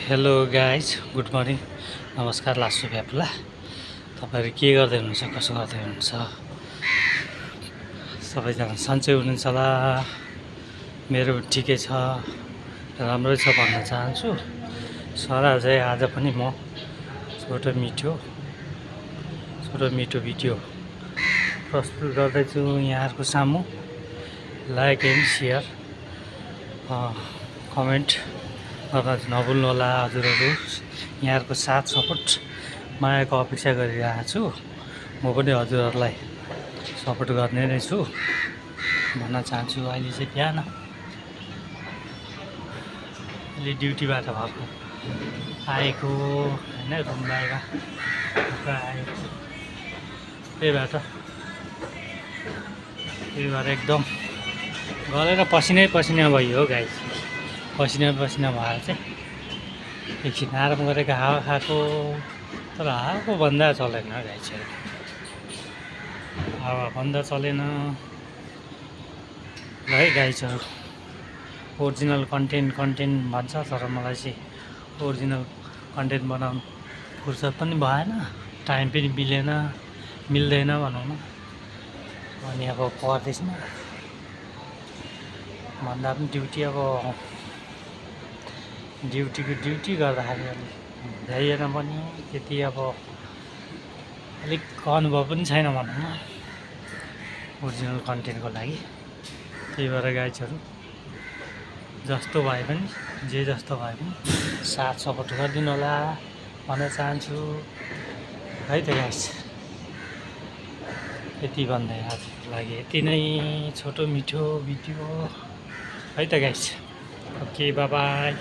Hello guys, good morning, नमस्कार, लासु भ्यापुला। तपाईँहरू के गर्दै हुनुहुन्छ, कसो गर्दै हुनुहुन्छ? सबैजना सन्चै हुनुहुन्छ होला। मेरो ठिकै छ, राम्रै छ भन्न चाहन्छु। सरा चाहिँ आज पनि म छोटो मिठो भिडियो प्रस्तुत गर्दैछु यहाँहरूको सामु। लाइक एन्ड सेयर कमेन्ट गर्न नभुल्नु होला हजुरहरू। यहाँहरूको साथ सपोर्ट मायाको अपेक्षा गरिरहेको छु। म पनि हजुरहरूलाई सपोर्ट गर्ने नै छु भन्न चाहन्छु। अहिले चाहिँ बिहान अहिले ड्युटीबाट आएको होइन, रुम बाहिर आएको, त्यही भएर एकदम गरेर पसिनै भयो हो गाइस। पसिना भएर चाहिँ एकछिन आराम गरेको, हावा खाएको, तर हावाको भन्दा चलेन गाइसहरू, हावा भन्दा चलेन ल है गाइसहरू। ओरिजिनल कन्टेन्ट भन्छ, तर मलाई चाहिँ ओरिजिनल कन्टेन्ट बनाउनु फुर्सद पनि भएन, टाइम पनि मिल्दैन भनौँ न। अनि अब परदेशमा भन्दा पनि ड्युटी गर्दाखेरि अलिक भ्याइएन पनि त्यति अलिक अनुभव पनि छैन भनौँ न ओरिजिनल कन्टेन्टको लागि। त्यही भएर गाइजहरू जस्तो भए पनि साथ सपोर्ट गरिदिनु होला भन्न चाहन्छु है त गाइज। यति भन्दै आजको लागि यति नै छोटो मिठो भिडियो है त गाइज। Okay, by by.